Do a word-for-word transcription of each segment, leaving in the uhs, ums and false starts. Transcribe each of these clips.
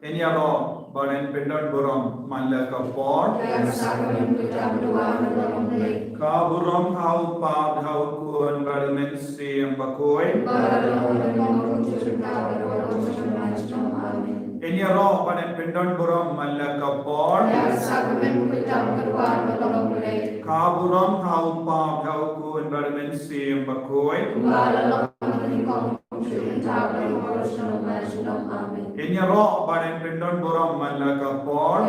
Ngin ïaroh ban pyndon burom man la ka por. Ka burom ha u Kpa, ha u Khun bad u Mynsiem Bakhuid. Ngin ïaroh ban pyndon burom man la ka por. Ka burom ha u Kpa, ha u Khun bad u Mynsiem Bakhuid. Ngin ïaroh ban pyndon burom man la ka por.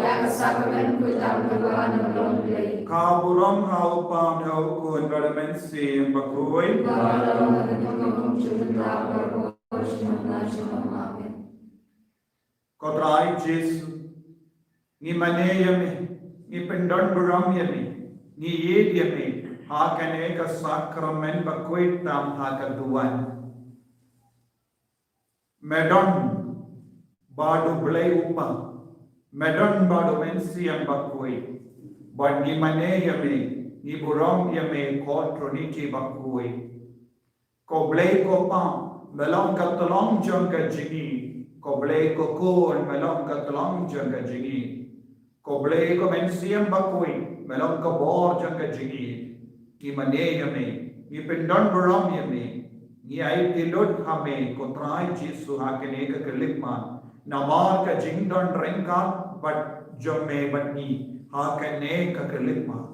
Ka burom ha u Kpa, ha u Khun bad u Mynsiem Bakhuid. Ko Trai Jisu, ngi mane ïa me, ngi pyndon burom ïa me, ngi ïeit ïa me ha kane ka sakramen bakhuid tam ha ka duwan. Me don bad u Blei u Kpa, me don bad u Mynsiem Bakhuid, bad ngi mane ïa me, ngi burom ïa me ko Trinity bakhuid. Ko Blei ko Kpa, me long ka tyllong jong ka jingïeit. Ko Blei ko Khun, me long ka tyllong jong ka jingïeit. Ko Blei ko Mynsiem Bakhuid, me long ka bor jong ka jingïeit. Ngi mane ïa me, ngi pyndon burom ïa me, ngi aiti lut ha me ko Trai Jisu ha kane ka khyllipmat. Namar ka jingdon ryngkat bad jong me bad ngi ha kane ka khyllipmat.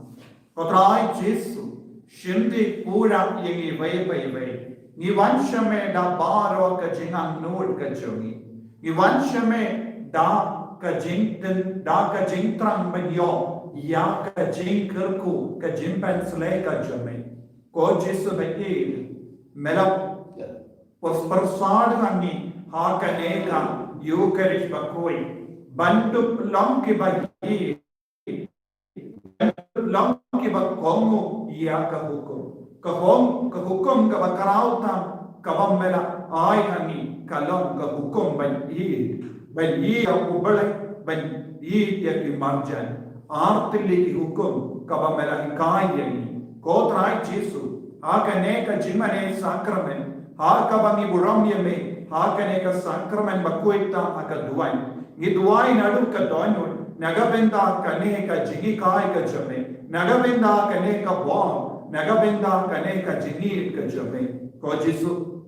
Ko Trai Jisu, shim pura ïa ngi iwei pa iwei. Ngi wan sha me da baroh ka jingangnud ka jong ngi. Ngi wan sha me da ka jingthrang, da ka jingthrang ban ïoh ïa ka jingkyrkhu, ka jingpynsleh ka jong me. Ko Jisu ba ïeit, me la pyrshang ha ngi ha kane ka Eucharist bakhuid ban dup long kiba ïeit, long kiba kohnguh ïa ka hukum. Ka hok, ka hukum kaba khraw tam kaba me la ai ha ngi ka long ka hukum ban ïeit, ban ïeit ïa U Blei, ban ïeit ïa ki marjan. Ar tylli ki hukum kaba me la hikai ïa ngi. Ko Trai Jisu, ha kane ka jingmane sakramen, ha kaba ngi burom ïa me ha kane ka sakramen bakhuid tam ha ka duwan. Ngi duwai naduh ka dohnud na ka bynta kane ka jinghikai ka jong me, na ka bynta kane ka bor, na ka bynta kane ka jingïeit ka jong me. Ko Jisu,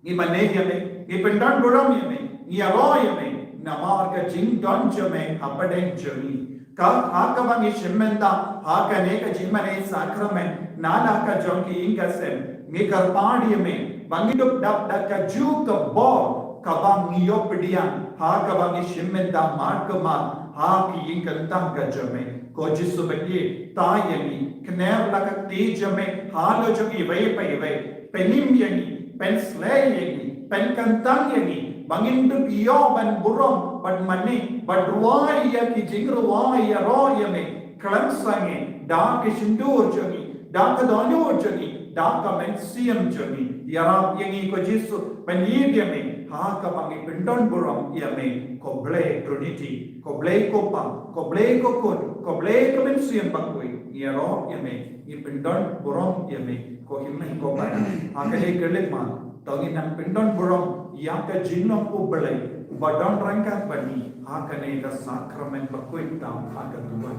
ngi mane ïa me, ngi pyndonburom ïa me, ngi ïaroh ïa me namar ka jingdon jong me hapdeng jong ngi. Ka ha kaba ngi shim mynta ha kane ka jingmane sakramen na la ka jong ki ïing ka sem, ngi kyrpad ïa me ba ngin dup dap da kajuh ka bor kaba ngi ïoh pdiang ha kaba ngi shim mynta mar ka mar ha ki ïing ka sem ka jong me. Ko Jisu, bad ïeit ïa ngi, kner la ka kti jong me halor jong iwei pa iwei. Pynim ïa ngi, pynsleh ïa ngi, pynkyntang ïa ngi ba ngin dup ïoh ban burom bad mane bad rwai ïa ki jingrwai ïaroh ïa me khlem sangeh, da ka shyntur jong ngi, da ka dohnud jong ngi, da ka mynsiem jong ngi. Ïarap ïa ngi ko Jisu, pynïeit ïa me ha kaba ngi pyndonburom ïa me ko Blei Trinity, ko Blei ko Pa, ko Blei ko Khun, ko Blei ka Mynsiem Bakhuid. Ngi ïaroh ïa me, ngi pyndonburom ïa me ko hynmen ko para. Ha kane ka leit ma to ngin nang pyndonburom ïa ka jinglong U Blei uba don ryngkat bad ngi ha kane ka sakramen bakhuid tam ha ka duwan.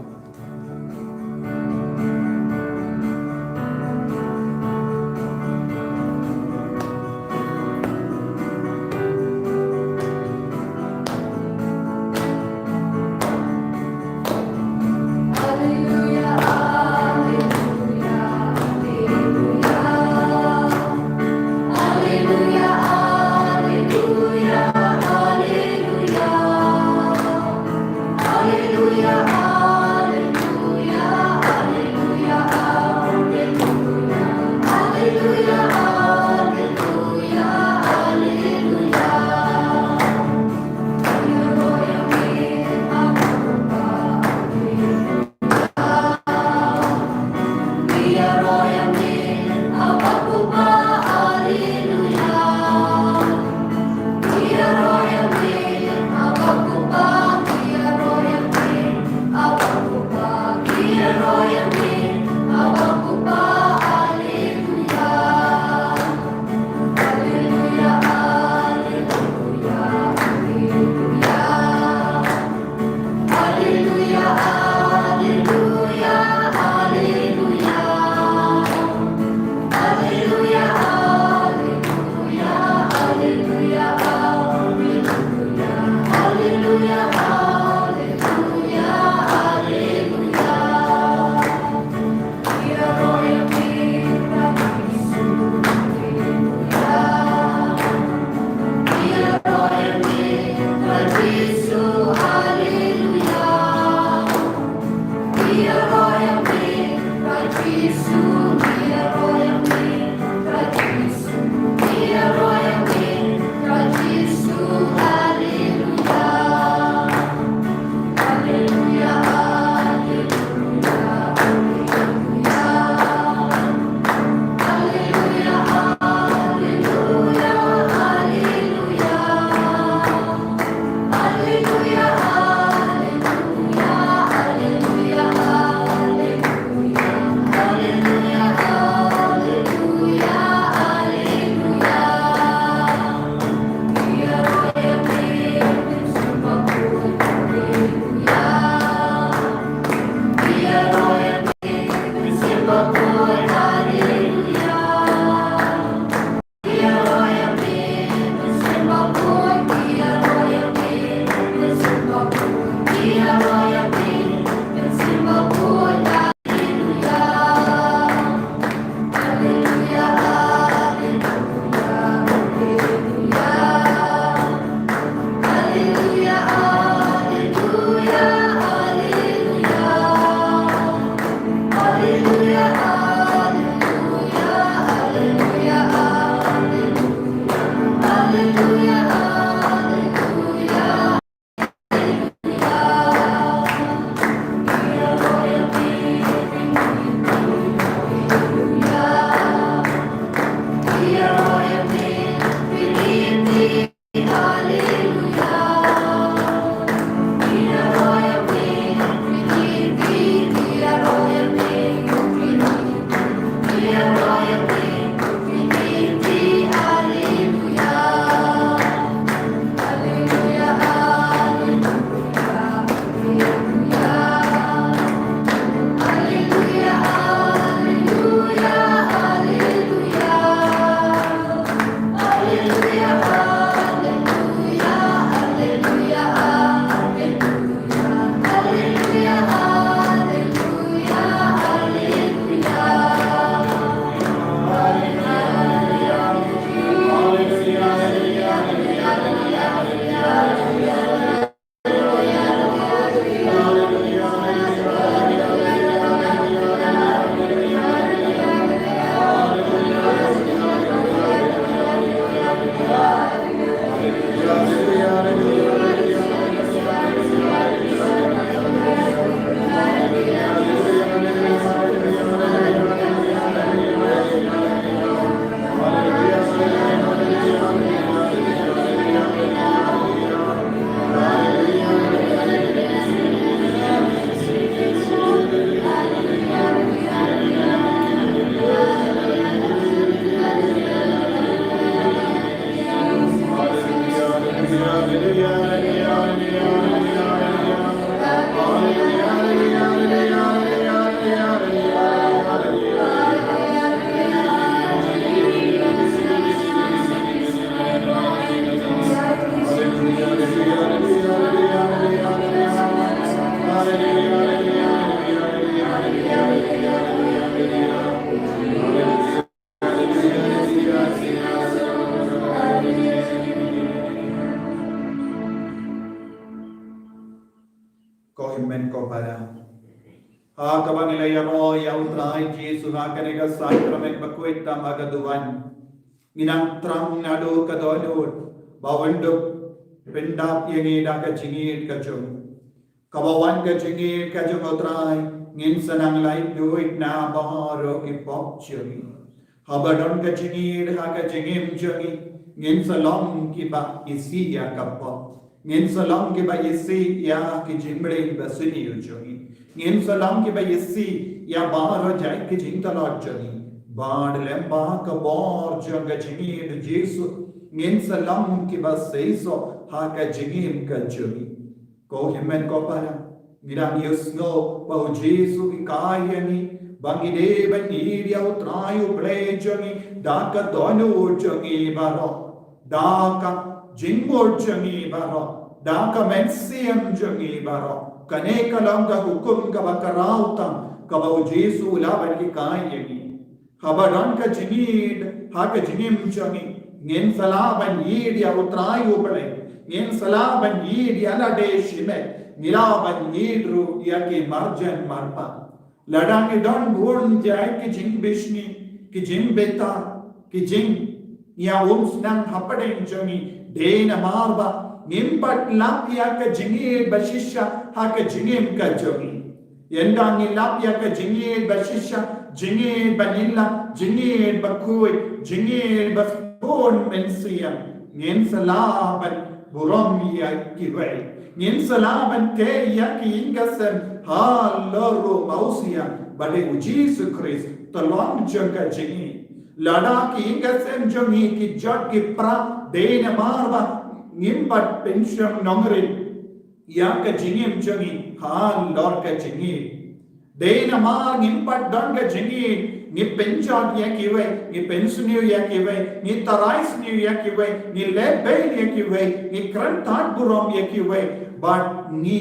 Amen ko para. Ha kaba ngi la ïaroh ïa U Trai Jisu ha kane ka sakramen bakhuid tam ha ka duwan, ngi nang thrang naduh ka dohnud ba un dup pyndap ïa ngi da ka jingïeid ka jong u. Kaba wan ka jingïeid ka jong U Trai, ngin sa nang laitluid na baroh ki pop jong ngi. Haba don ka jingïeid ha ka jingim jong ngi, ngin sa long kiba isih ïa ka pop. Ngin sa long kiba isih ïa ki jingmlien basniew jong ngi. Ngin sa long kiba isih ïa baroh jait ki jingtlot jong ngi. Bad lem bad ka bor jong ka jingïeid U Jisu, ngin sa long kiba seisoh ha ka jingim ka jong ngi. Ko hynmen ko para, ngi dang ïohsngew ba U Jisu u hikai ïa ngi ba ngi dei ban ïeid ïa U Trai U Blei jong ngi da ka dohnud jong ngi baroh, da ka jingmut jong ngi baroh, da ka mynsiem jong ngi baroh. Kane ka long ka hukum kaba khraw tam kaba U Jisu u la ban hikai ïa ngi. Haba don ka jingïeid ha ka jingim jong ngi, ngin sa lah ban ïeid ïa U Trai U Blei, ngin sa lah ban ïeid ïa lade shimet, ngi lah ban ïeid ruh ïa ki marjan marpa. Lada ngi don bun jait ki jingbishni, ki jingbitar, ki jingïaumsnam hapdeng jong ngi, dei namar ba ngim pat lap ïa ka jingïeid ba shisha ha ka jingim ka jong ngi. Ynda ngi lap ïa ka jingïeid ba shisha, jingïeid ba nylla, jingïeid bakhuid, jingïeid ba bun mynsiem, ngin sa lah ban burom ïa kiwei. Ngin sa lah ban tei ïa ki ïing ki sem halor u Mawsiang ba dei U Jisu Khrist, Tlot jong ka jingïeid. Lada ki ïing ki sem jong ngi ki jot ki pra, dei namar ba ngim pat pynshong nongrim ïa ka jingim jong ngi halor ka jingïeid. Dei namar ngim pat don ka jingïeid, ngi pynjot ïa kiwei, ngi pynsniew ïa kiwei, ngi tharai sniew ïa kiwei, ngi lehbeiñ ïa kiwei, ngi kren tad burom ïa kiwei, bad ngi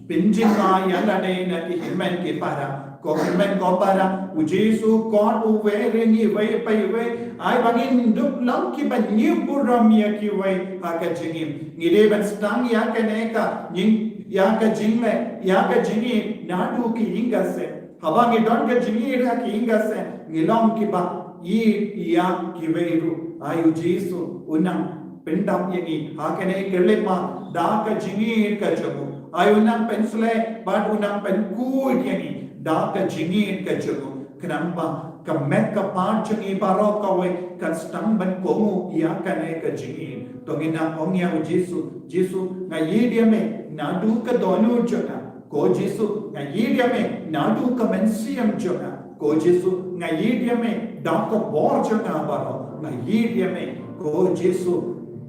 pynjngai ïa lade na ki hynmen ki para. Ko hynmen ko para, U Jisu u khot uwei re ngi iwei pa iwei, ai ba ngin dup long kiba ñiew burom ïa kiwei ha ka jingim. Ngi dei ban sdang ïa kane ka jing, ïa ka jingleh, ïa ka jingïeid naduh ki ïing ki sem. Haba ngi don ka jingïeid ha ki ïing ki sem, ngi long kiba ïeid ïa kiwei ruh. Ai U Jisu u nang pyndap ïa ngi ha kane ka lima da ka jingïeid ka jong u. Ai u nang pynsleh bad u nang pynkhuid ïa ngi da ka jingïeid ka jong u. Khnang ba ka met ka phad jong ngi baroh kawei kan sdang ban kohnguh ïa kane ka jingïeid. To ngin nang ong ïa U Jisu, Jisu, nga ïeid ïa me naduh ka dohnud jong nga. Ko Jisu, nga ïeid ïa me naduh ka mynsiem jong nga. Ko Jisu, nga ïeid ïa me da ka bor jong nga baroh. Nga ïeid ïa me, ko Jisu,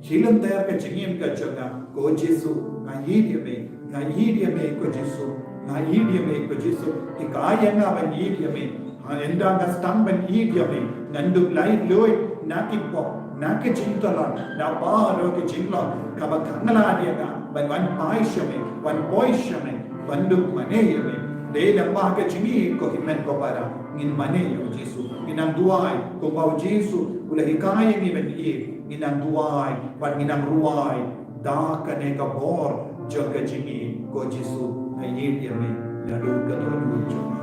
shi lynter ka jingim ka jong nga. Ko Jisu, nga ïeid ïa me, nga ïeid ïa me, ko Jisu, nga ïeid ïa me, ko Jisu. Hikai ïa nga ban ïeid ïa me. Ha, ynda nga sdang ban ïeid ïa me, ngan dup laitluid na ki pop, na ki jingtlot, na baroh ki jinglong kaba ka ngi la ïa nga, ban wan phai sha me, wan poi sha me, ban dup mane ïa me. Dei na ka jingïeid ko hynmen ko para, ngin mane ïa U Jisu. Ngin nang duwai kumba U Jisu u la hikai ïa ngi ban ïeid. Ngin nang duwai bad ngin nang rwai da kane ka bor jong ka jingïeid, ko Jisu, nga ïeid ïa me naduh ka dohnud jong nga.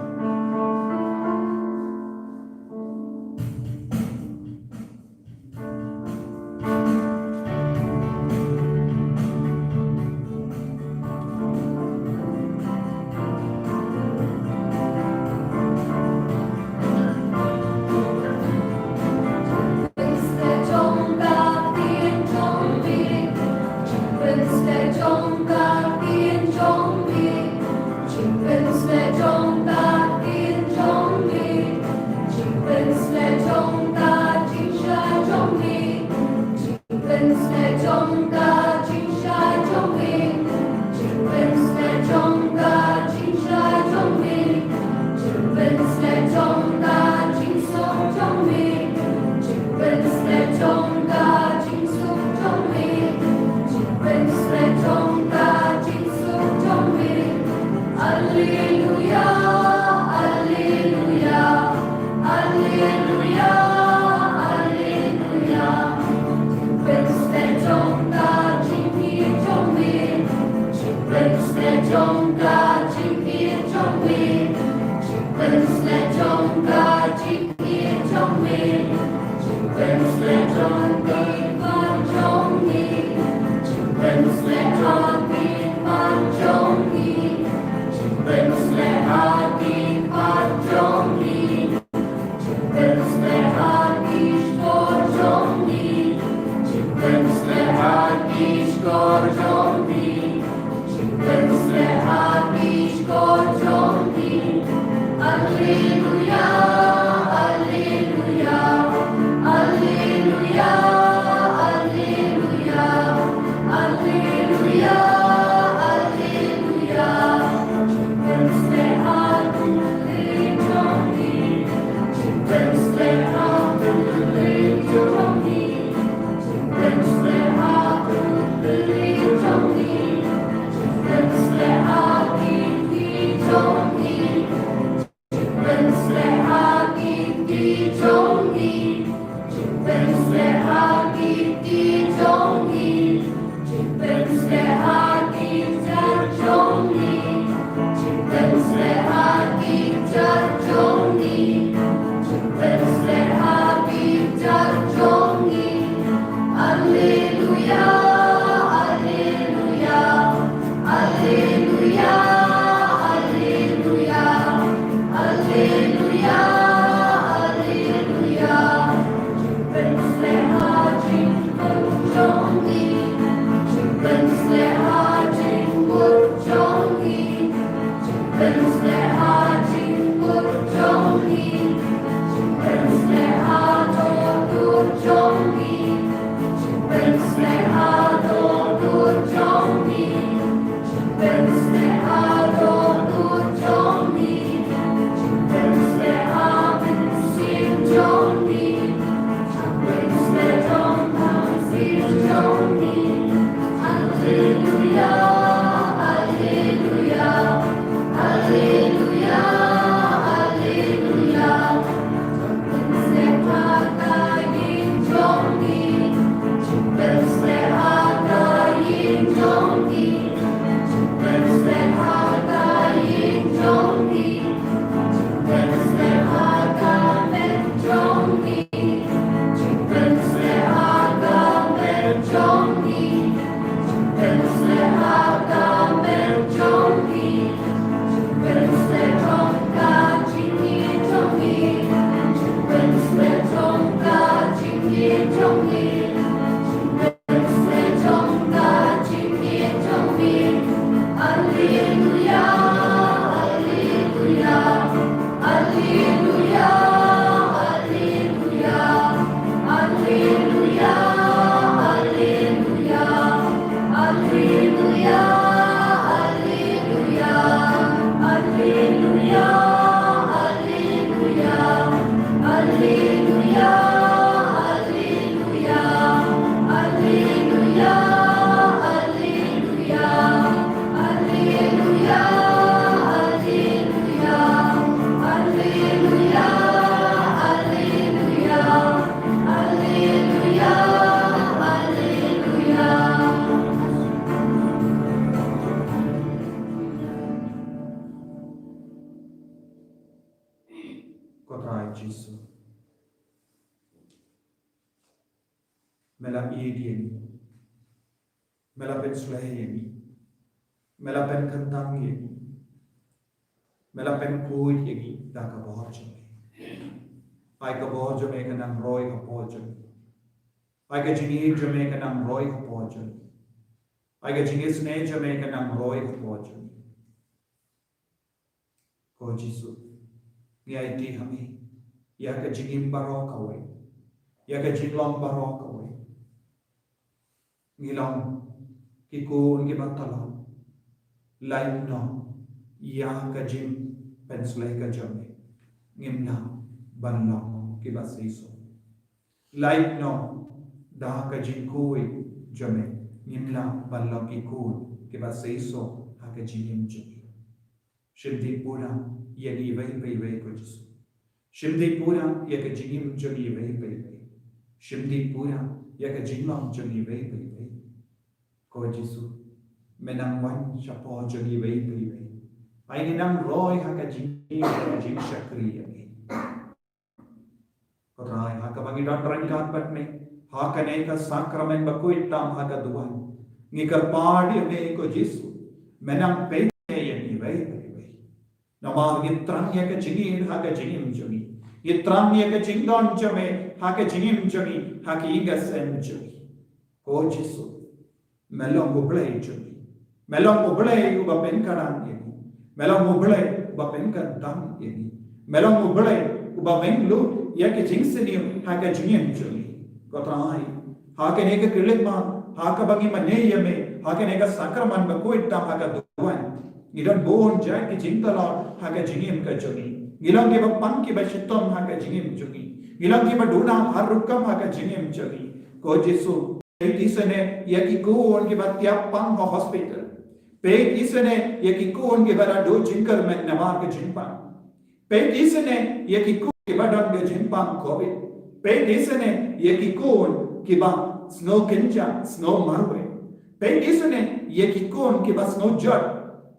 Me la ïeit ïa ngi. Me la pynsleh ïa ngi. Me la pynkyntang ïa ngi. Me la pynkhuid ïa ngi da ka bor jong me. Ai ka bor jong me ka nang roi hapoh jong ngi. Ai ka jingïeit jong me ka nang roi hapoh jong ngi. Ai ka jingisynei jong me ka nang roi hapoh jong ngi. Ko Jisu, ngi aiti ha me ïa ka jingim baroh kawei, ïa ka jinglong baroh kawei. Ngi long ki khun kiba tlot. Lait noh ïa ka jingpynsleh ka jong me. Ngim lah ban long kiba seisoh. Lait noh da ka jingkhuid jong me. Ngim lah ban long ki khun kiba seisoh ha ka jingim jong me. Shim dei pura ïa ngi iwei pa iwei ko Jisu. Shim dei pura ïa ka jingim jong ngi iwei pa iwei. Shim dei pura ïa ka jinglong jong ngi iwei pa iwei. Ko Jisu, me nang wan shapoh jong ngi iwei pa iwei. Ai ngi nang roi ha ka jingim, ha ka jingshakri ïa me. Ko Trai, ha kaba ngi don ryngkat bad me ha kane ka sakramen bakhuid tam ha ka duwan, ngi kyrpad ïa me ko Jisu, me nang peit ïa ngi iwei pa iwei. Namar ngi thrang ïa ka jingïeit ha ka jingim jong ngi. Ngi thrang ïa ka jingdon jong me ha ka jingim jong ngi, ha ka ïing ka sem jong ngi. Ko Jisu, me long U Blei jong ngi. Me long U Blei uba pynkyrmen ïa ngi. Me long U Blei uba pynkyntang ïa ngi. Me long U Blei uba weng lut ïa ka jingsniew ha ka jingim jong ngi. Ko Trai, ha kane ka khyllipmat, ha kaba ngi mane ïa me ha kane ka sakramen bakhuid tam ha ka duwan, ngi don bun jait ki jingtlot ha ka jingim ka jong ngi. Ngi long kiba pang kiba shitom ha ka jingim jong ngi. Ngi long kiba duna har rukom ha ka jingim jong ngi. Ko Jisu, peit isynei ïa ki khun kiba tiap pang ha hospital. Peit isynei ïa ki khun kiba la duh jingkyrmen namar ka jingpang. Peit isynei ïa ki khun kiba don ka jingpang covid. Peit isynei ïa ki khun kiba sngew kynja, sngew marwei. Peit isynei ïa ki khun kiba sngew jot,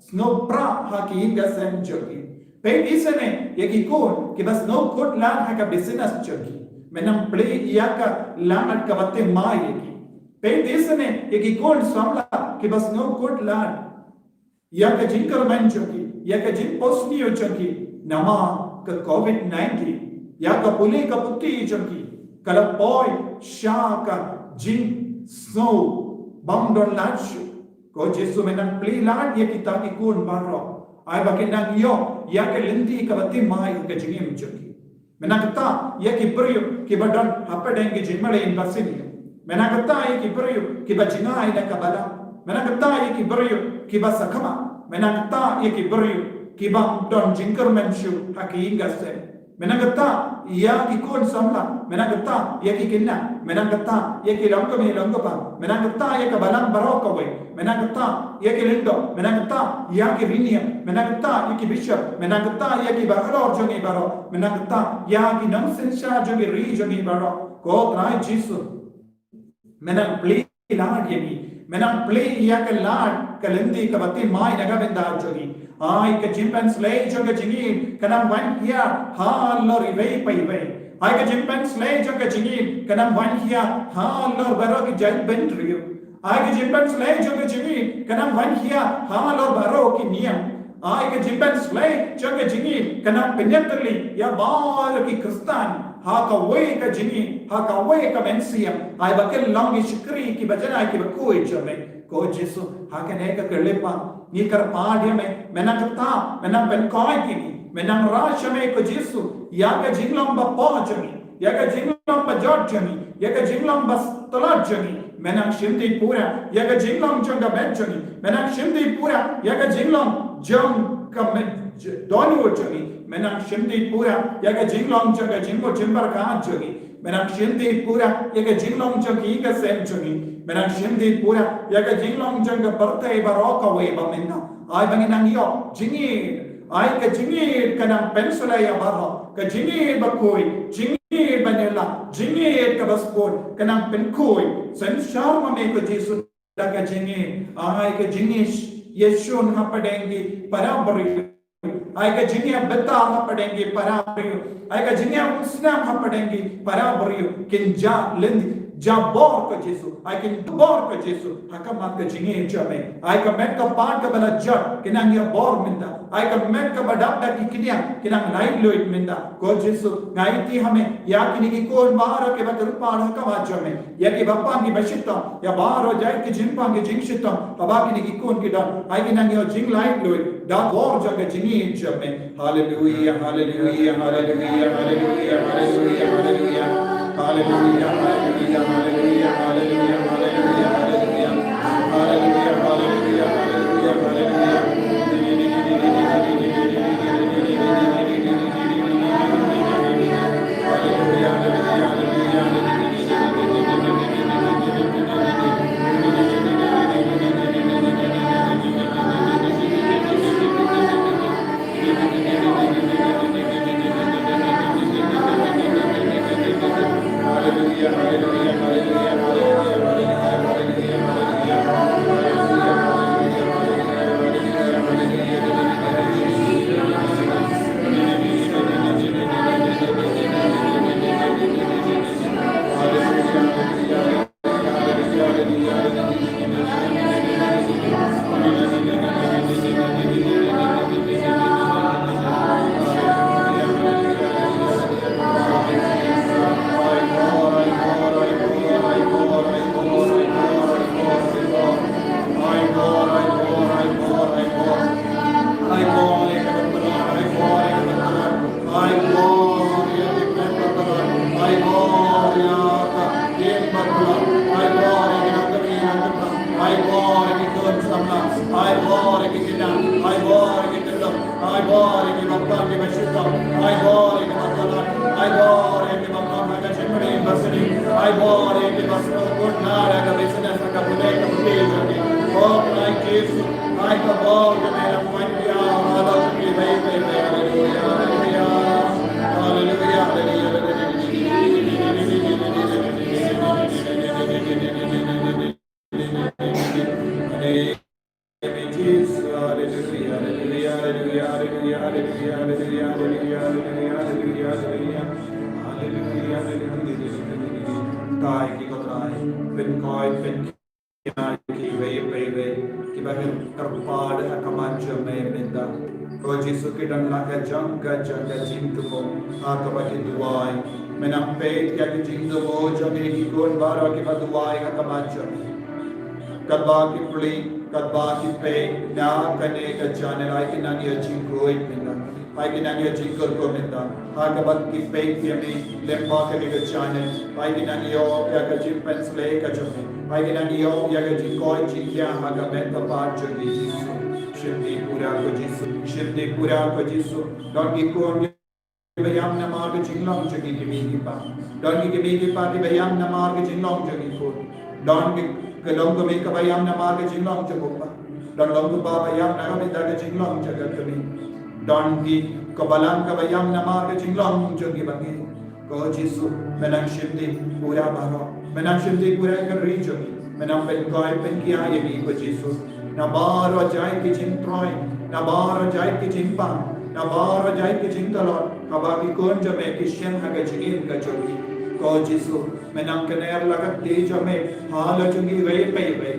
sngew pra ha ki ïing ka sem jong ki. Peit isynei ïa ki khun kiba sngew kut lad ha ka business jong ki. Me nang plie ïa ka lad kaba thymmai ïa ki. Peit isynei ïa ki khun samla kiba sngew kut lad ïa ka jingkyrmen jong ki, ïa ka jingphohsniew jong ki namar ka covid nineteen. Ïa ka pule ka puthi jong ki ka la poi sha ka jingsngew bym don lad shuh. Ko Jisu, me nang plie lad ïa kita ki khun baroh, ai ba kin nang ïoh ïa ka lynti kaba thymmai ha ka jingim jong ki. Me nang ktah ïa ki briew kiba don hapdeng ki jingmlien basniew. Me nang ktah ïa ki briew kiba jngai na ka balang. Me nang ktah ïa ki briew kiba sakma. Me nang ktah ïa ki briew kiba don jingkyrmen shuh ha ki ïing ka sem. Me nang ktah ïa ki khun samla. Me nang ktah ïa ki khynnah. Me nang ktah ïa ki longkmie longkpa. Me nang ktah ïa ka balang baroh kawei. Me nang ktah ïa ki lyngdoh, me nang ktah ïa ki riewniam, me nang ktah ïa ki bishop, me nang ktah ïa ki bahalor jong ngi baroh, me nang ktah ïa ki nongsynshar jong ki ri jong ngi baroh. Ko Trai Jisu, me nang plie lad ïa ngi, me nang plie ïa ka lad ka lynti kaba thymmai na ka bynta jong ngi. Ai ka jingpynsleh jong ka jingim ka nang wan hiar halor iwei pa iwei. Ai ka jingpynsleh jong ka jingim ka nang wan hiar halor baroh ki jaitbynriew. Ai ka jingpynsleh jong ka jingim ka nang wan hiar halor baroh ki niam. Ai ka jingpynsleh jong ka jingim ka nang pynïatylli ïa baroh ki Khristan ha kawei ka jingim, ha kawei ka mynsiem. Ai ba kin long ki shakri kiba janai kiba khuid jong me. Ko Jisu, ha kane ka khyllipmat ngi kyrpad ïa me, me nang ktah, me nang pynkhuid ïa ngi, me nang rah sha me ko Jisu, ïa ka jinglong ba poh jong ngi, ïa ka jinglong ba jot jong ngi, ïa ka jinglong ba tlot jong ngi. Me nang shim dei pura ïa ka jinglong jong ka beit jong ngi. Me nang shim dei pura ïa ka jinglong jong ka met dohnud jong ngi. Me nang shim dei pura ïa ka jinglong jong ka jingmut jingpyrkhat jong ngi. Me nang shim dei pura ïa ka jinglong jong ka ïing ka sem jong ngi. Me nang shim dei pura ïa ka jinglong jong ka pyrthei baroh kawei ba mynta. Ai ba ngin nang ïoh jingïeit. Ai ka jingïeit ka nang pynsleh ïa baroh. Ka jingïeit bakhuid, jingïeit banylla, jingïeit kaba sbun ka nang pynkhuid. Synshar ma me ko Jisu da ka jingïeit. Ai ka jingïeit ïashun hapdeng ki para briew. Ai ka jingïabynta hapdeng ki para briew. Ai ka jingïakhun snam hapdeng ki para briew. Kin jah lynti, jah bor ko Jisu. Ai kin bor ko Jisu. Ha khmat ka jingim jong me. Ai ka met ka pat kaba la jot. Kin nang ïa bor mynta. Ai ka met kaba dap da ki khñiang. Kin nang laitluid mynta. Ko Jisu. Nga aiti ha me. Ïa kine ki khun baroh kiba kyrpad ha khmat jong me. Ïa kiba pang kiba shitom, ïa baroh jait ki jingpang ki jingshitom, kaba kine ki khun ki don, ai kin nang ïoh jinglaitluid, da bor jong ka jingïeit jong me. Haleluia, haleluia, haleluia. Haleluia, haleluia, haleluia, haleluia, haleluia, haleluia, haleluia, haleluia, haleluia. Trai ki ko Trai, pynkhiah, pynkhia ïa kiwei pa iwei kiba kyrpad ha khmat jong me mynta. Ko Jisu, ki don la ka jong ka jong ka jingthmu ha kaba ki duwai. Me nang peit ïa ka jingthmu jong ki khun baroh kiba duwai ha khmat jong me. Katba ki plie, katba ki peit na kane ka channel, ai ki nang ïoh jingkhuid mynta. Ai ki nang ïoh jingkyrkhu mynta. Ha kaba ki peit ïa me lyngba kane ka channel, ai ki nang ïoh ïa ka jingpynsleh ka jong me. Ai ki nang ïoh ïa ka jingkoit jingkhiah ha ka met ka pat jong me Jisu. Shim pura ko Jisu. Shim pura ko Jisu. Don ki khun kiba ïam namar ka jinglong jong ki kmie ki kpa. Don ki kmie ki kpa kiba ïam namar ka jinglong jong ki khun. Don ki, ki long kmie kaba ïam namar ka jinglong jong u kpa. Don long kpa ba ïam namar ka jinglong jong ka kmie. Don ki, ka balang kaba ïam namar ka jinglong jong ki bangeit. Ko Jisu, me nang shim pura baroh. Me nang shim pura ka ri jong ki. Me nang pynkhiah pynkhia ïa ki ko Jisu. Na baroh jait ki jingtrei, na baroh jait ki jingpang, na baroh jait ki jingtlot, kaba ki khun jong me ki shim ha ka jingim ka jong ki. Ko Jisu, me nang kner la ka kti jong me ha la jong kiwei pa iwei.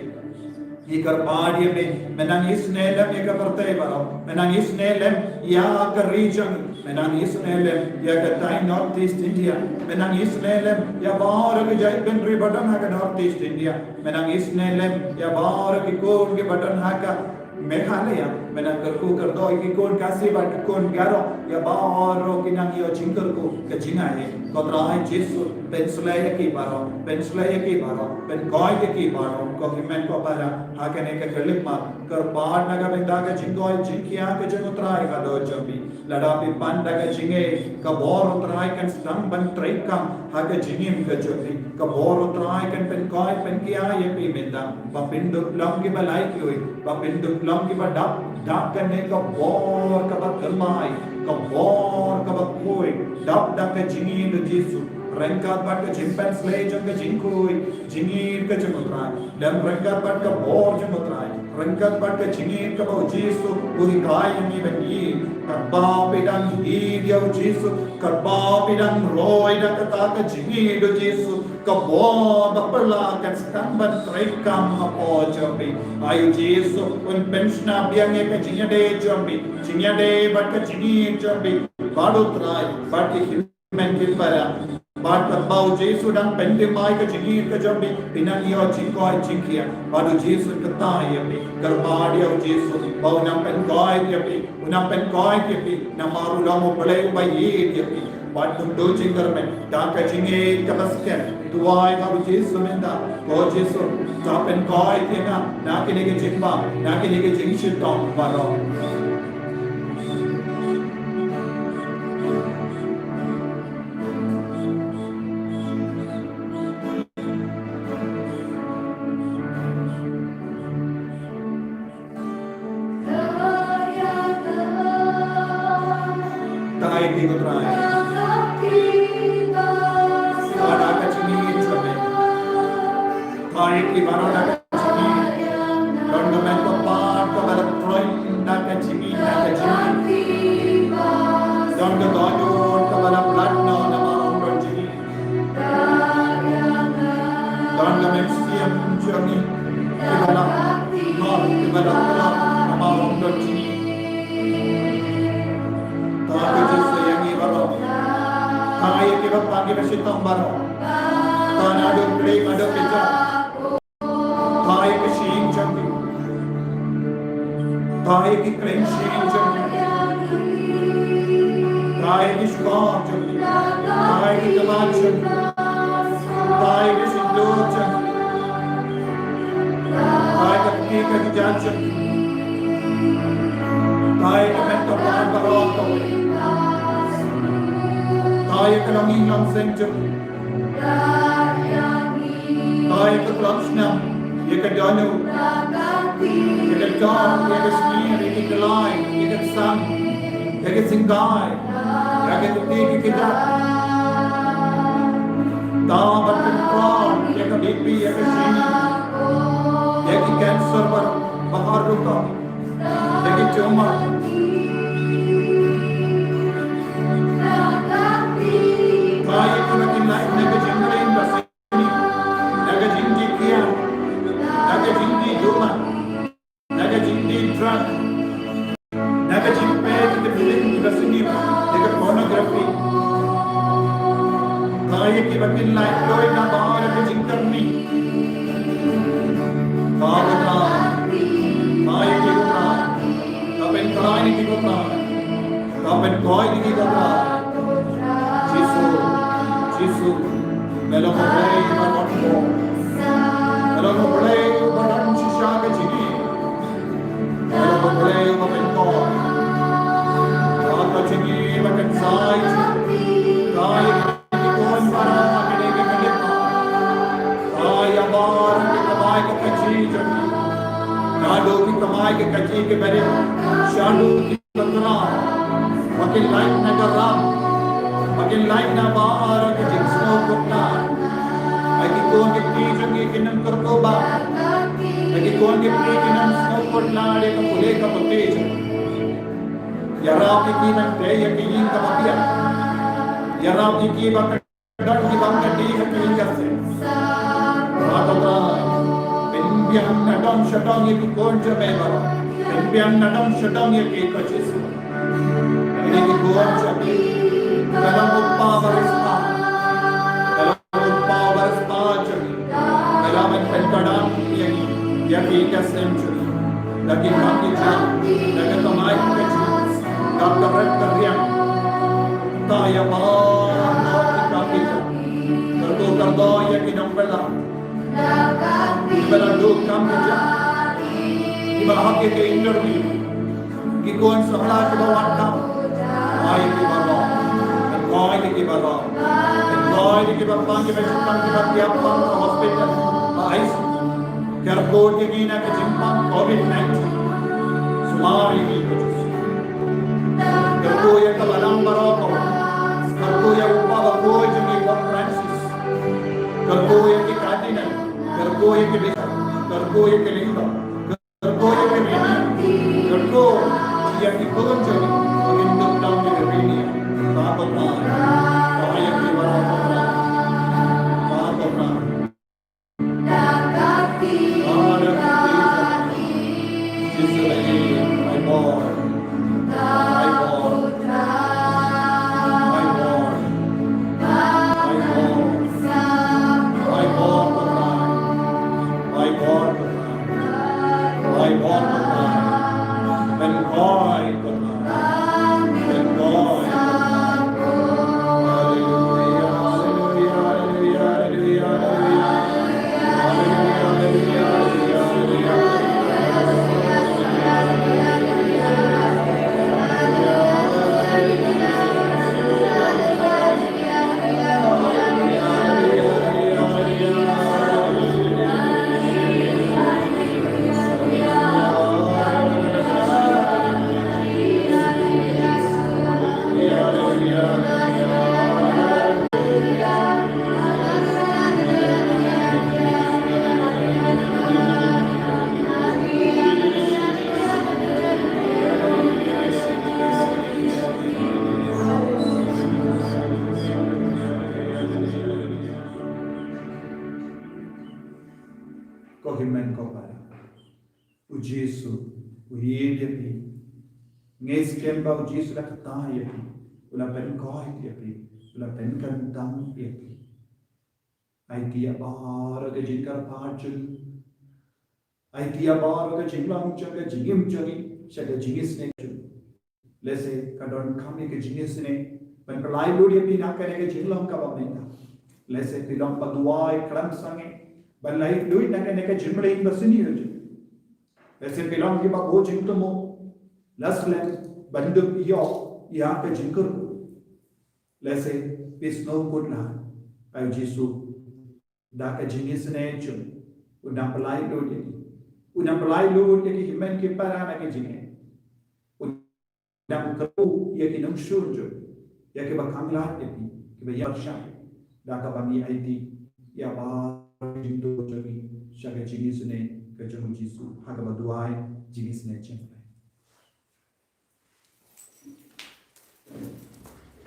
Ngi kyrpad ïa me, me nang isynei lem ïa ka pyrthei baroh, me nang isynei lem ïa ka ri jong ngi, me nang isynei lem ïa ka tai North East India, me nang isynei lem ïa baroh ki jaitbynriew ba don ha ka North East India. Me nang isynei lem ïa baroh ki khun kiba don ha ka Meghalaya, me nang kyrkhu kyrdoh ïa ki khun Khasi bad ki khun Garo, ïa baroh ki nang ïoh jingkyrkhu ka jingaiei. Ko Trai Jisu, pynshlei ïa ki baroh, pynshlei ïa ki baroh, pynkhiah ïa ki baroh, ko hynmen ko para, ha kane ka khyllipmat, kyrpad na ka bynta ka jingkoit jingkhiah ka jong u Trai halor jong phi. Lada phi pan da ka jingngeit, ka bor u Trai kan sdang ban treikam ha ka jingim ka jong phi. Ka bor u Trai kan pynkhiah pynkhia ïa phi mynta. Ba phin dup long kiba laitluid, ba phin dup long kiba dap da kane ka bor kaba thymmai, ka bor kaba khuid, dap da ka jingim u Jisu. Ryngkat bad ka jingpynsleh jong ka jingkhuid jingit ka jong U Trai, lem ryngkat bad ka bor jong U Trai, ryngkat bad ka jingit kaba U Jisu u hikai ïa ngi ban ïeit, katba phi dang ïeit ïa U Jisu, katba phi dang roi da kata ka jingit U Jisu, ka bor ba phylla kan sdang ban treikam hapoh jong phi. Ai U Jisu un pynshna biang ïa ka jingïadei jong phi, jingïadei bad ka jingit jong phi bad U Trai, bad ki hynmen ki para, bad katba U Jisu dang pynthymmai ka jingit ka jong phi, phin nang ïoh jingkoit jingkhiah. Bad U Jisu kata ïa phi, kyrpad ïa U Jisu ba un nang pynkoit ïa phi, un nang pynkoit ïa phi, namar u long U Blei uba ïeit ïa phi. Wat nym duh jingkyrmen da ka jingïeit kaba skhem. Duwai ha U Jisu mynta, ko Jisu, to pynkoit ïa nga na kine ki jingbam, na kine ki jingshitom baroh. Tang ïa ki, ko Trai. Ba da ka jingïeit jong me. Tang ïa ki baroh da ka jingïeit. Don ka met ka pat kaba la troi da ka jingïeit, da ka jingïeit. Don ka dohnud kaba la pynlait noh namar ym don jingïeit. Don ka mynsiem jong ngi kiba la ngor, kiba la ngor namar ym don jingïeit. Tang ïa ki Jisu ïa ngi baroh. Tang ïa kiba pang kiba shitom baroh. Tang naduh khlem haduh kjat. Tang ïa ki shyieng jong ngi. Tang ïa ki kren shyieng jong ngi. Tang ïa ki shkor jong ngi. Tang ïa ki kyrpad jong ngi. Tang ïa ki shyntur jong ngi. Tang ïa ka kti ka kjat jong ngi. Tang ïa ka met ka pat baroh kawei. Tang ïa ka longïing longseng jong ngi. Tang ïa ka khlem snem, ïa ka dohnud, ïa ka dor, ïa ka snier, ïa ka khlaiñ, ïa ka sam, ïa ka syngkai, ïa ka kti ka kjat. Tang ban control ïa ka B P, ïa ka shini, ïa ka cancer ba, ba har rukom, ïa ka tumor. Tang ïa ka ba kin lait na ka jingkren ba sini, na ka jingdih kiang, na ka jingdih duma, na ka jingdih drug, na ka jingpeit ïa ka film ba sini, ïa ka pornography. Tang ïa ki ba kin lait kloi na ba na ka jingkyrni. Ba ka ta, tang ïa ki ba ta, ka pynkhraw ïa ki ba ta. Ka pynkoit ïa ki kata. Jisu, Jisu, me long U Blei uba don bor. Me long U Blei uba don shisha ka jingim. Me long U Blei uba pynkoit. Ka jingim ba kynsai. Ka ïa ki khun para ha kane ka khyllipmat. Ka ïa baroh ki kamai ka kajih jong ki. Naduh ki kamai ka kajih kiba rit. Shaduh ki Ba kin lait na ka ram, ba kin lait na baroh ki jingsngewkhuslai. Ai ki khun ki kti jong ngi kin nang kyrkhu ba, ai ki khun ki kti kin nang sngewkhuslai ïa ka pule ka pule jong ngi. Ïarap ïa ki ban trei ïa ka ïing kaba biang. Ïarap ïa ki ba Don ki bang ka dei ha ki ka se. Ba ka Trai. Pynbiang na dong sha dong ïa ki khun jong me baroh. Pynbiang na dong sha dong ïa ki ko Jisu. Ïa ki khun jong me. Ka long u Kpa ba riewspah. Ka long u Kpa ba riewspah jong me. Ka long ban pynkhlaiñ ïa ki. Ïa ki ka sem jong me. Da ki kam ki jam. Da ka kamai ka jam. Da ka rit ka riang. Tang ïa baroh ki kam ki jam. Kyrkhu kyrdoh ïa ki nongbylla. Kiba la duh kam ki jam. Kiba hap ïa ki interview. Ki khun samla kiba wad kam. Ai ki baroh. Kyrkhu ïa ki baroh. Kyrkhu ïa ki ba pang kiba jingkam kiba thiah pang ha hospital. Ha I C U. Kyrkhu ïa ngi na ka jingpang covid nineteen. Sumar ïa ngi ko Jisu. Kyrkhu ïa ka balang baroh ko. Kyrkhu ïa u kpa bakhuid jong ngi ko Francis. Kyrkhu ïa ki cardinal, kyrkhu ïa ki bishop, kyrkhu ïa ki lyngdoh, kyrkhu ïa ki rainiang, kyrkhu ïa ki khun jong ngi ba kin dup dong ïa ki rainiang. Ba ko Trai, ba ïa ki baroh ko Trai, ba ko Trai. Ko hynmen ko para, u Jisu u ïeit ïa phi. Ngi skhem ba u Jisu u la kyrta ïa phi, u la pynkoit ïa phi, u la pynkyntang ïa phi. Aiti ïa baroh ka jingkyrpad jong ngi. Aiti ïa baroh ka jinglong jong ka jingim jong ngi sha ka jingisynei jong ngi. Lehse ka donkam ïa ka jingisynei ban pynlait lut ïa phi na kane ka jinglong kaba mynta. Lehse phi long ba duwai khlem sangeh ban lait lut na kane ka jingmlien ba sniew jong ngi. Lehse phi long kiba bun jingthmu, la slem ban dup ïoh ïa ka jingkyrkhu. Lehse phi sngew kut lad, ai Jisu, da ka jingisynei jong u, u nang pynlait lut ïa ki, u nang pynlait lut ïa ki hynmen ki para na ka jingim. U nang kyrkhu ïa ki nongshun jong u, ïa kiba khanglad ïa phi, kiba ïa pyrshah, da kaba ngi aiti ïa baroh ka jingduwai jong ngi sha ka jingisynei ka jong u Jisu, ha kaba duwai jingisynei jong ngi.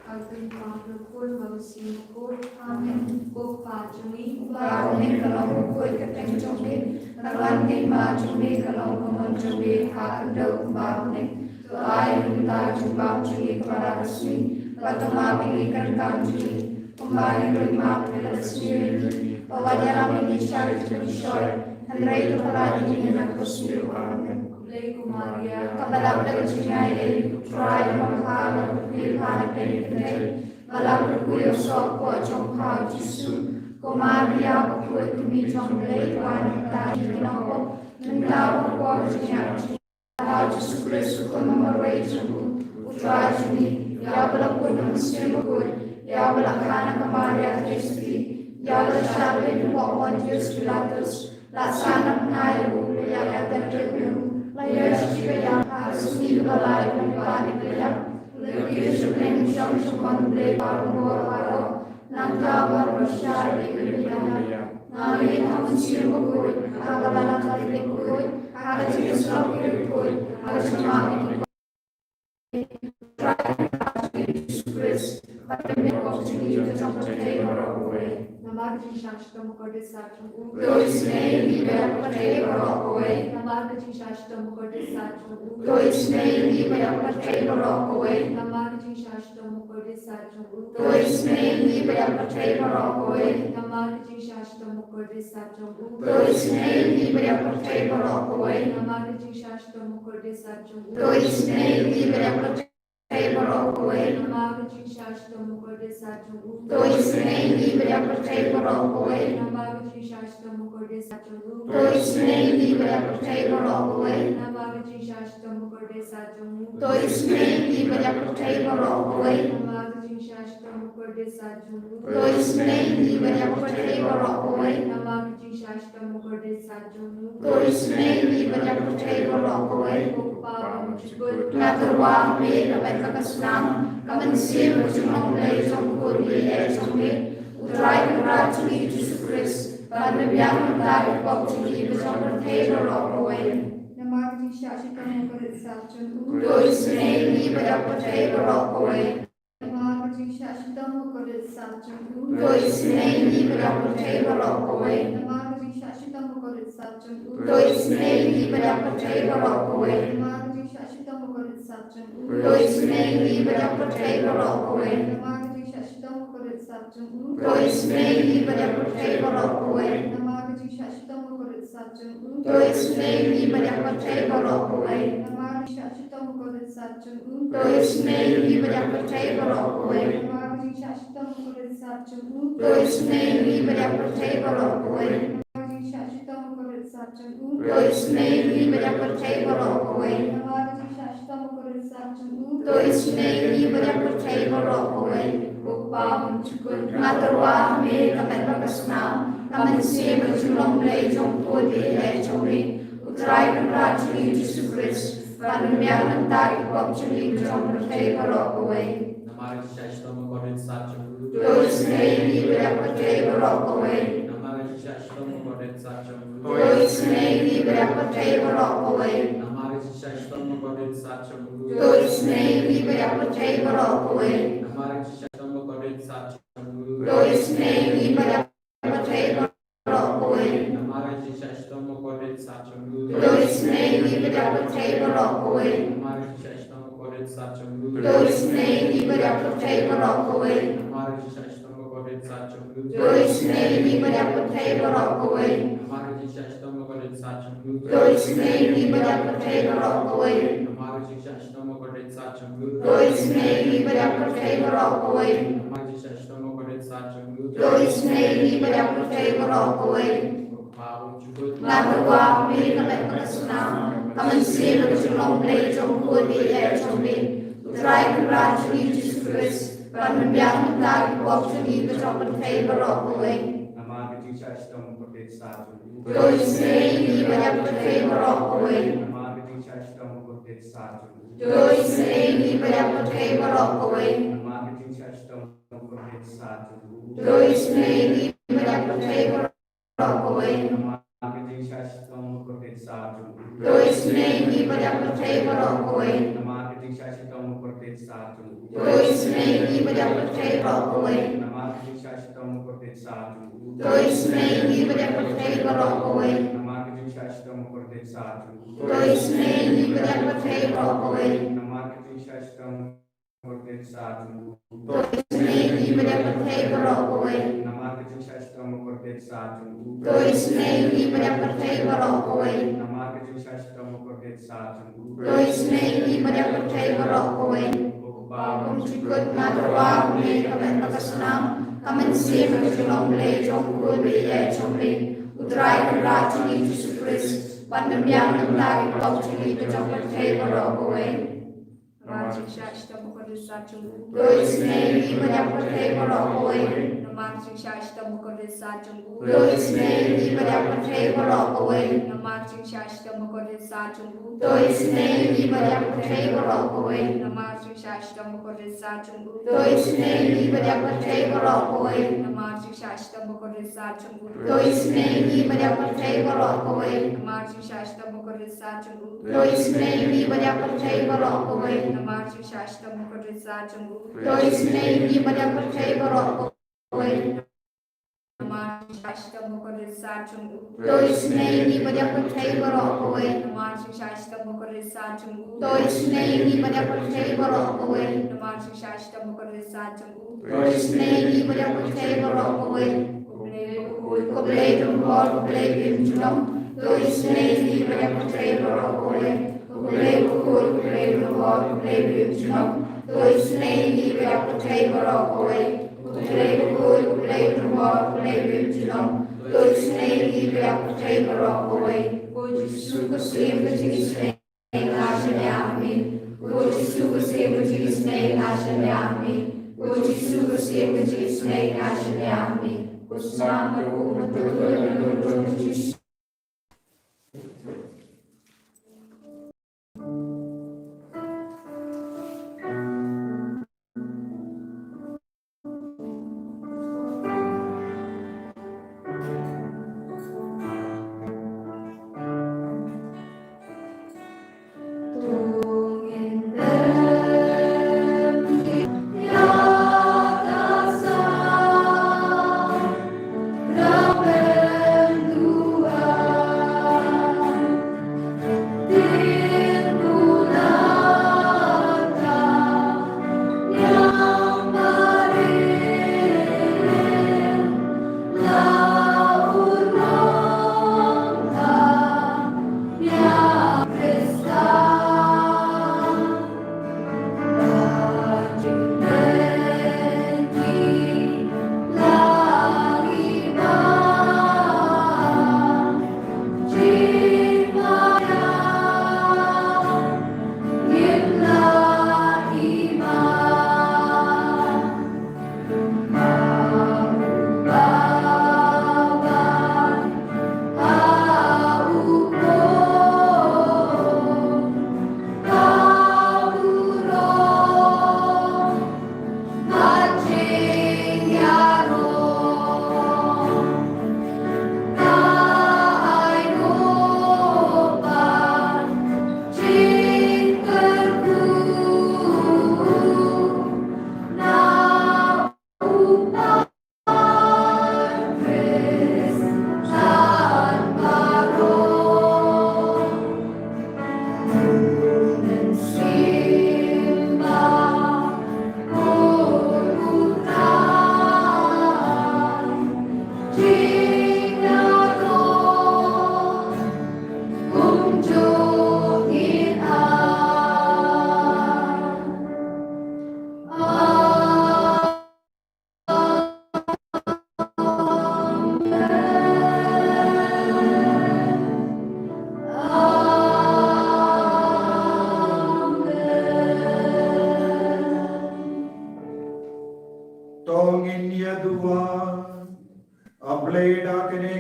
Ka kyrteng u Kpa, u Khun bad u Mynsiem Bakhuid. Amen. Ko Kpa jong ngi uba ha bneng, ka long ka kyrteng jong me, ka long ka hima jong me, ka long ka mon jong me ha ka khyndew kumba ha bneng. To ai ïa ngi mynta ka jingbam jong ngi kaba la ka sngi, bad to map ïa ngi ka ryngkang jong ngi kumba ngi ruh ngi map ïa ki ba sniew ïa ngi, bad wat ïalam ïa ngi sha ka jingpynshoi, hynrei to pynlait ïa ngi na kaba sniew. Amen. Khublei ko Maria, kaba dap da ka jingaiei, U Trai u don bad pha, to kyrkhu ïa pha na pdeng ki kynthei, bad la kyrkhu ïa u soh hapoh jong pha u Jisu. Ko Maria bakhuid, ko Kmie jong U Blei, to wan ban ïeit ïa ngi ki nongpop, mynta bad ha ka por jong ka jingïap jong ngi. Pha u Jisu Khrist, u Khun ba marwei jong U, U Trai jong ngi, ïa uba la pun da U Mynsiem Bakhuid, ïa uba la kha na ka Maria ka theisotti, ïa uba la shah beiñ hapoh Pontius Pilatus, la sah na bnai la buh, la ïaid ïater kyrkieh, la ïoh sha ka jingïap, ha ka sngi kaba lai la buh bad la ïap, la kiew sha bneng, shong sha ka hynmen U Blei Uba Bor baroh, nangta uba wan ban shah ïa ki ba ïap. Nga ngeit ha U Mynsiem Bakhuid, ha ka balang Katholik bakhuid, ha ka jingïasyllok ïa ki bakhuid, ha ka jingmap ïa ki bakhuid. Trai Jisu Khrist, ba ïa ka jingïaid jong ka pyrthei baroh kawei. Namar ka jingshah shitom bakordit sah jong U. To isynei ïa ngi ba ïap ka pyrthei baroh kawei. Namar ka jingshah shitom bakordit sah jong U. To isynei ïa ngi ba ïap ka pyrthei baroh kawei. Namar ka jingshah shitom bakordit sah jong U. To isynei ïa ngi ba ïap ka pyrthei baroh kawei. Namar ka jingshah shitom bakordit sah jong U. To isynei ïa ngi ba ïap ka pyrthei baroh kawei. Namar ka jingshah shitom bakordit sah jong U. To isynei ïa ngi ba ïap ka pyrthei baroh kawei. Namar ka jingshah shitom bakordit sah jong U. To isynei ïa ngi ba ïap ka pyrthei baroh kawei. Namar ka jingshah shitom bakordit sah jong U. To isynei ïa ngi ba ïap ka pyrthei baroh kawei. Namar ka jingshah shitom bakordit sah jong U. To isynei ïa ngi ba ïap ka pyrthei baroh kawei. Namar ka jingshah shitom bakordit sah jong U. To isynei ïa ngi ba ïap ka pyrthei baroh kawei. Namar ka jingshah shitom bakordit sah jong U. To isynei ïa ngi ba ïap ka pyrthei baroh kawei. Ko Kpa ba myntoi. Nga kyrpad ïa me, ka met ka snam, ka mynsiem, ka jinglong Blei jong U Khun ba ïeit jong me, U Trai Kynrad jong ngi Jisu Khrist, ban pynbiang na ka bynta ki pop jong ngi bad jong ka pyrthei baroh kawei. Namar ka jingshah shitom bakordit sap jong u, to isynei ïa ngi bad ïa ka pyrthei baroh kawei. Namar ka jingshah shitom bakordit sap jong u, to isynei ïa ngi bad ïa ka pyrthei baroh kawei. Namar ka jingshah shitom bakordit sap jong u, to isynei ïa ngi bad ïa ka pyrthei baroh kawei. Namar ka jingshah shitom bakordit sap jong u, to isynei ïa ngi bad ïa ka pyrthei baroh kawei. Namar ka jingshah shitom bakordit sap jong u, to isynei ïa ngi bad ïa ka pyrthei baroh kawei. Namar ka jingshah shitom bakordit sap jong u, to isynei ïa ngi bad ïa ka pyrthei baroh kawei. Namar ka jingshah shitom bakordit sap jong u, to isynei ïa ngi bad ïa ka pyrthei baroh kawei. Namar ka jingshah shitom bakordit sap jong u, to isynei ïa ngi bad ïa ka pyrthei baroh kawei. Namar ka jingshah shitom bakordit sap jong u, to isynei ïa ngi bad ïa ka pyrthei baroh kawei. Namar ka jingshah shitom bakordit sap jong u, to isynei ïa ngi bad ïa ka pyrthei baroh kawei. Ko Kpa bymjukut, nga tyrwa ha me ka met bad ka snam, ka mynsiem bad ka jinglong Blei jong u Khun baieit jong me, U Trai Kynrad jong ngi Jisu Khrist, ban pynbiang na ka bynta ki pop jong ngi bad jong ka pyrthei baroh kawei. Namar ka jingshah shitom bakordit sap jong u, to isynei ïa ngi bad ïa ka pyrthei baroh kawei. Namar ka jingshah shitom bakordit sap jong u, to isynei ïa ngi bad ïa ka pyrthei baroh kawei. Namar ka jingshah shitom bakordit sap jong u, to isynei ïa ngi bad ïa ka pyrthei baroh kawei. Namar ka jingshah shitom bakordit sap jong u, to isynei ïa ngi bad ïa ka pyrthei baroh kawei. Namar ka jingshah shitom bakordit sap jong u, to isynei ïa ngi bad ïa ka pyrthei baroh kawei. Namar ka jingshah shitom bakordit sap jong u, to isynei ïa ngi bad ïa ka pyrthei baroh kawei. Namar ka jingshah shitom bakordit sap jong u, to isynei ïa ngi bad ïa ka pyrthei baroh kawei. Namar ka jingshah shitom bakordit sap jong u, to isynei ïa ngi bad ïa ka pyrthei baroh kawei. Namar ka jingshah shitom bakordit sap jong u, to isynei ïa ngi bad ïa ka pyrthei baroh kawei. Namar ka jingshah shitom bakordit sap jong u, to isynei ïa ngi bad ïa ka pyrthei baroh kawei. Ko Kpa bymjukut, nga tyrwa ha me ka met bad ka snam, ka mynsiem bad ka jinglong Blei jong u Khun baieit jong me, U Trai Kynrad jong ngi Jisu Khrist, ban pynbiang na ka bynta ki pop jong ngi bad jong ka pyrthei baroh kawei. Namar ka jingshah shitom bakordit sap jong u, to isynei ïa ngi bad ïa ka pyrthei baroh kawei. Namar ka jingshah shitom bakordit sap jong u, to isynei ïa ngi bad ïa ka pyrthei baroh kawei. Namar ka jingshah shitom bakordit sap jong u, to isynei ïa ngi bad ïa ka pyrthei baroh kawei. Namar ka jingshah shitom bakordit sap jong u, to isynei ïa ngi bad ïa ka pyrthei baroh kawei. Namar ka jingshah shitom bakordit sap jong u, to isynei ïa ngi bad ïa ka pyrthei baroh kawei. Namar ka jingshah shitom bakordit sap jong u, to isynei ïa ngi bad ïa ka pyrthei baroh kawei. Namar ka jingshah shitom bakordit sap jong u, to isynei ïa ngi bad ïa ka pyrthei baroh kawei. Namar ka jingshah shitom bakordit sap jong u, to isynei ïa ngi bad ïa ka pyrthei baroh kawei. Namar ka jingshah shitom bakordit sap jong u, to isynei ïa ngi bad ïa ka pyrthei baroh kawei. Namar ka jingshah shitom bakordit sap jong u, to isynei ïa ngi bad ïa ka pyrthei baroh kawei. Ko Kpa bymjukut, nga tyrwa ha me ka met bad ka snam, ka mynsiem bad ka jinglong Blei jong u Khun baieit jong me, U Trai Kynrad jong ngi Jisu Khrist, ban pynbiang na ka bynta ki pop jong ngi bad jong ka pyrthei baroh kawei. Namar ka jingshah shitom bakordit sap jong u, to isynei ïa ngi bad ïa ka pyrthei baroh kawei. Namar ka jingshah shitom bakordit sap jong u, to isynei ïa ngi bad ïa ka pyrthei baroh kawei. Namar ka jingshah shitom bakordit sap jong u, to isynei ïa ngi bad ïa ka pyrthei baroh kawei. Namar ka jingshah shitom bakordit sap jong u, to isynei ïa ngi bad ïa ka pyrthei baroh kawei. Namar ka jingshah shitom bakordit sap jong u, to isynei ïa ngi bad ïa ka pyrthei baroh kawei. Namar ka jingshah shitom bakordit sap jong u, to isynei ïa ngi bad ïa ka pyrthei baroh kawei. Namar ka jingshah shitom bakordit sap jong u, to isynei ïa ngi bad ïa ka pyrthei baroh kawei. Namar ka jingshah shitom bakordit sap jong u, to isynei ïa ngi bad ïa ka pyrthei baroh kawei. Namar ka jingshah shitom bakordit sap jong u, to isynei ïa ngi bad ïa ka pyrthei baroh kawei. Namar ka jingshah shitom bakordit sap jong u, to isynei ïa ngi bad ïa ka pyrthei baroh kawei. Ko Blei bakhuid, ko Blei donbor, ko Blei barim junom, to isynei ïa ngi bad ïa ka pyrthei baroh kawei. Ko Blei bakhuid, ko Blei donbor, ko Blei barim junom, to isynei ïa ngi bad ïa ka pyrthei baroh kawei. Ko Blei bakhuid, ko Blei donbor, ko Blei barim junom, to isynei ïa ngi bad ïa ka pyrthei baroh kawei. Ko Jisu, ko Syiem ka jingisynei, nga sngewbha ïa me. Ko Jisu, ko Syiem ka jingisynei, nga sngewbha ïa me. Ko Jisu, ko Syiem ka jingisynei, nga sngewbha ïa me. Ko Snam, ko Ummat, ko Jisu.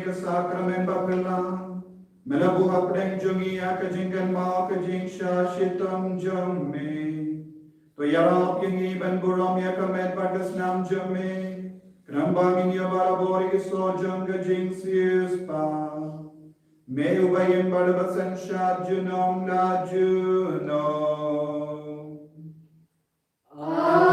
Sakramen baptisim, me la buh hapdeng jong ngi ïa ka jingkynmaw ka jingshah shitom jong me. To ïarap ïa ngi ban burom ïa ka met bad ka snam jong me, khnang ba ngin ïoh barabor ïa ki soh jong ka jingsiewspah. Me uba im bad uba synshar junom la junom. Amen.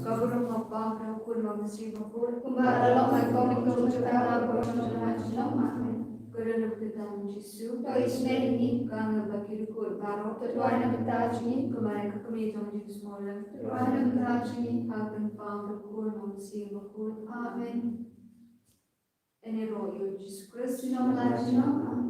Ka burom u Kpa, u Khun bad u Mynsiem Bakhuid. Kumba la long ha kaba nyngkong, mynta bad ha ka por jong ka por jong ka por. Amen. Ko Ïing Nongpynim Jisu, to isynei ïa ngi. Ko Angel ba ki riewkhuid baroh, to duwai na ka bynta jong ngi. Ko Maria ka kmie jong ka jingsngewlem, to duwai na ka bynta jong ngi. Ha ka kyrteng u Kpa, u Khun bad u Mynsiem Bakhuid. Amen. Ïaroh ïa u Jisu Khrist, u nongpynim jong ngi.